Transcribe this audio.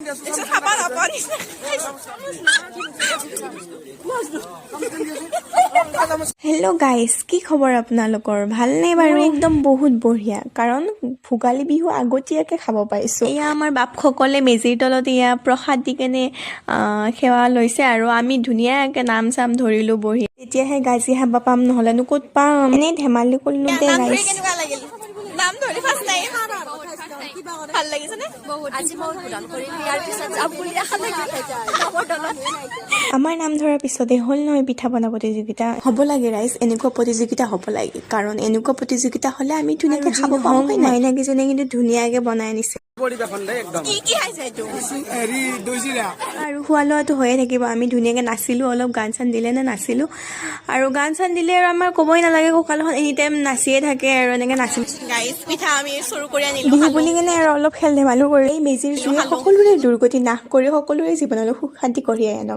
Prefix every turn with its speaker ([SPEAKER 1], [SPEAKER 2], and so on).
[SPEAKER 1] খাবা নাপোৱা নিচিনা।
[SPEAKER 2] Hello' guys, কি খবৰ আপোনালোকৰ? ভালনে বাৰু? একদম বহুত বঢ়িয়া, কাৰণ ভোগালী বিহু আগতীয়াকৈ খাব পাৰিছোঁ। এয়া আমাৰ বাপসকলে মেজিৰ তলত এয়া প্ৰসাদ দি কেনে সেৱা লৈছে আৰু আমি ধুনীয়াকৈ নাম চাম ধৰিলোঁ বহি। তেতিয়াহে গাজি খাব পাম, নহ'লেনো ক'ত পাম? এনেই ধেমালি কৰিলোঁ দে।
[SPEAKER 1] নাম ধৰি
[SPEAKER 2] গাইজ।
[SPEAKER 1] কেনেকুৱা লাগিল? নাম ধৰি ফাৰ্ষ্ট টাইম ভাল লাগিছেনে?
[SPEAKER 3] বহুত। আজি মই উদ্বোধন কৰিম, ইয়াৰ পিছত যাম বুলি আশা থাকিল নামৰ দলত।
[SPEAKER 2] আমাৰ নাম ধৰাৰ পিছতে হ'ল নহয় পিঠা বনা প্ৰতিযোগিতা। হ'ব লাগে ৰাইজ, এনেকুৱা প্ৰতিযোগিতা হ'ব লাগে, কাৰণ এনেকুৱা প্ৰতিযোগিতা হ'লে আমি ধুনীয়াকৈ খাব পাওঁ, হয় নাই? মাইনাকেইজনে কিন্তু ধুনীয়াকৈ বনাই আনিছে।
[SPEAKER 4] পৰিৱেশন দেই একদম।
[SPEAKER 1] কি কি খাইছে এইটো?
[SPEAKER 4] হেৰি, দৈ চিৰা।
[SPEAKER 2] আৰু খোৱা লোৱাটো হৈয়ে থাকিব। আমি ধুনীয়াকৈ নাচিলোঁ অলপ, গান চান দিলে নে নাচিলোঁ। আৰু গান চান দিলে আৰু আমাৰ ক'বই নালাগে, কঁকালখন এনি টাইম নাচিয়ে থাকে আৰু এনেকৈ নাচিলোঁ।
[SPEAKER 1] গাইজ, পিঠা আমি চুৰ কৰি আনিলো।
[SPEAKER 2] বিহু বুলি কেনে আৰু অলপ খেল ধেমালিও কৰি, এই মেজিৰ জুয়ে সকলোৰে দুৰ্গতি নাশ কৰি সকলোৰে জীৱনলৈ সুখ শান্তি কঢ়িয়াই আনক।